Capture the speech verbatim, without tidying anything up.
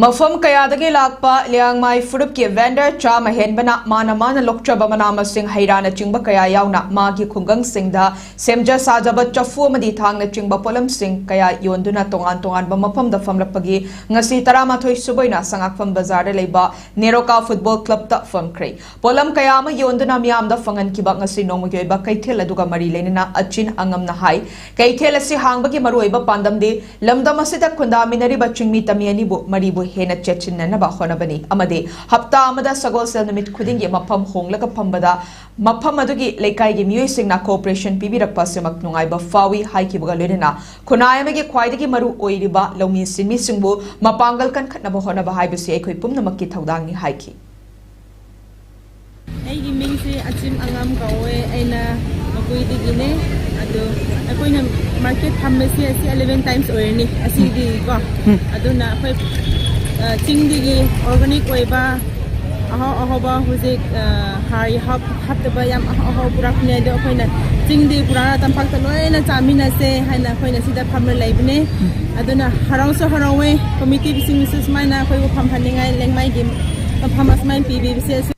ꯃꯐꯝ ꯀꯌꯥꯗꯒꯤ ꯂꯥꯛꯄ ꯂꯤꯌꯥꯡꯃꯥꯏ ꯐꯨꯔꯨꯞꯀꯤ ꯚꯦꯟꯗꯔ ꯆꯥꯝꯃ ꯍꯦꯟꯕꯅ ꯃꯥꯅ ꯃꯥꯅ ꯂꯣꯛꯆꯕ ꯃꯅꯥ ꯃꯁꯤꯡ, ꯍꯩ ꯔꯥꯅꯆꯤꯡꯕ ꯀꯌꯥ ꯌꯥꯎꯅ ꯃꯥꯒꯤ ꯈꯨꯡꯒꯪꯁꯤꯡꯗ ꯁꯦꯝꯖ ꯁꯥꯖꯕ ꯆꯐꯨ ꯑꯃꯗꯤ ꯊꯥꯡꯅꯆꯤꯡꯕ ꯄꯣꯠꯂꯝꯁꯤꯡ ꯀꯌꯥ ꯌꯣꯟꯗꯨꯅ ꯇꯣꯉꯥꯟ ꯇꯣꯉꯥꯟꯕ ꯃꯐꯝꯗ ꯐꯝꯂꯛꯄꯒꯤ ꯉꯁꯤ ꯇꯔꯥꯃꯥꯊꯣꯏ ꯁꯨꯕ ꯑꯣꯏꯅ ꯁꯉꯥꯛꯐꯝ ꯕꯖꯥꯔꯗ ꯂꯩꯕ ꯅꯦꯔꯣꯀꯥ ꯐꯨꯠꯕꯣꯜ ꯀ꯭ꯂꯕꯇ ꯐꯝꯈ꯭ꯔꯦ꯫ ꯄꯣꯠꯂꯝ ꯀꯌꯥ ꯑꯃ ꯌꯣꯟꯗꯨꯅ ꯃꯤꯌꯥꯝꯗ ꯐꯪꯍꯟꯈꯤꯕ ꯉꯁꯤ ꯅꯣꯡꯃꯒꯤ ꯑꯣꯏꯕ ꯀꯩꯊꯦꯜ ꯑꯗꯨꯒ ꯃꯔꯤ ꯂꯩꯅꯅ ꯑꯆꯤꯟ ꯑꯉꯝꯅ ꯍꯥꯏ, ꯀꯩꯊꯦꯜ ꯑꯁꯤ ꯍꯥꯡꯕꯒꯤ ꯃꯔꯨꯑꯣꯏꯕ ꯄꯥꯟꯗꯝꯗꯤ ꯂꯝꯗꯝ ꯑꯁꯤꯗ ꯈꯨꯟꯗꯥꯃꯤꯟꯅꯔꯤꯕ ꯆꯤꯡꯃꯤ ꯇꯝꯃꯤ ꯑꯅꯤꯕꯨ ꯃꯔꯤꯕꯨ ꯍꯦꯟꯅ ꯆꯦꯠꯁꯤꯟꯅꯅꯕ ꯍꯣꯠꯅꯕꯅꯤ ꯑꯃꯗꯤ ꯍꯞꯇꯥ ꯑꯃꯗ ꯁꯒꯣꯜꯁꯦꯜ ꯅꯨꯃꯤꯠ ꯈꯨꯗꯤꯡꯒꯤ ꯃꯐꯝ ꯍꯣꯡꯂꯒ ꯐꯝꯕꯗ ꯃꯐꯝ ꯑꯗꯨꯒꯤ ꯂꯩꯀꯥꯏꯒꯤ ꯃꯤꯑꯣꯏꯁꯤꯡꯅ cooperation ꯄꯤꯕꯤꯔꯛꯄ ꯑꯁꯤꯃꯛ ꯅꯨꯡꯉꯥꯏꯕ ꯐꯥꯎꯏ ꯍꯥꯏꯈꯤꯕꯒ ꯂꯣꯏꯅꯅ ꯈꯨꯟꯅꯥꯏ ꯑꯃꯒꯤ ꯈ꯭ꯋꯥꯏꯗꯒꯤ ꯃꯔꯨ ꯑꯣꯏꯔꯤꯕ ꯂꯧꯃꯤ ꯁꯤꯟꯃꯤꯁꯤꯡꯕꯨ ꯃꯄꯥꯡꯒꯜ ꯀꯟꯈꯠꯅꯕ ꯍꯣꯠꯅꯕ ꯍꯥꯏꯕꯁꯤ ꯑꯩꯈꯣꯏ ꯄꯨꯝꯅꯃꯛꯀꯤ ꯊꯧꯗꯥꯡꯅꯤ ꯍꯥꯏꯈꯤ꯫ ꯑꯩꯒꯤ ꯃꯤꯡꯁꯦ ꯑꯆꯤꯝ ꯑꯉꯥꯝ ꯀꯧꯋꯦ꯫ ꯑꯩꯅ ꯃꯀꯨꯏꯗꯒꯤꯅꯦ꯫ ꯑꯗꯣ ꯑꯩꯈꯣꯏꯅ ꯃꯥꯔꯀꯦꯠ ꯐꯝꯕꯁꯦ ꯑꯁꯤ eleven times ꯑꯣꯏꯔꯅꯤ ꯑꯁꯤꯗꯤꯀꯣ꯫ ꯑꯗꯨꯅ ꯑꯩꯈꯣꯏ ꯑ, ꯆꯤꯡꯗꯒꯤ organic ꯑꯣꯏꯕ ꯑꯍꯥꯎ ꯑꯍꯥꯎꯕ ꯍꯧꯖꯤꯛ ꯑ, ꯍꯥꯔ ꯍꯥꯞ- ꯍꯥꯞꯇꯕ ꯌꯥꯝ ꯑꯍꯥꯎ ꯑꯍꯥꯎ ꯄꯨꯔꯛꯄꯅꯦ꯫ ꯑꯗꯣ ꯑꯩꯈꯣꯏꯅ ꯆꯤꯡꯗꯒꯤ ꯄꯨꯔꯛꯑꯒ ꯇꯝꯄꯥꯛꯇ ꯂꯣꯏꯅ ꯆꯥꯃꯤꯟꯅꯁꯦ ꯍꯥꯏꯅ ꯑꯩꯈꯣꯏꯅ ꯁꯤꯗ ꯐꯝꯂ ꯂꯩꯕꯅꯦ꯫ ꯑꯗꯨꯅ ꯍꯔꯥꯎꯁꯨ ꯍꯔꯥꯎꯋꯦ꯫ ꯀꯃꯤꯇꯤꯁꯤꯡꯅꯁꯨ ꯁꯨꯃꯥꯏꯅ ꯑꯩꯈꯣꯏꯕꯨ ꯐꯝꯍꯟꯅꯤꯡꯉꯥꯏ ꯂꯦꯡꯃꯥꯏꯒꯤ ꯃꯐꯝ ꯑꯁꯨꯃꯥꯏꯅ ꯄꯤꯕꯤꯕꯁꯦ꯫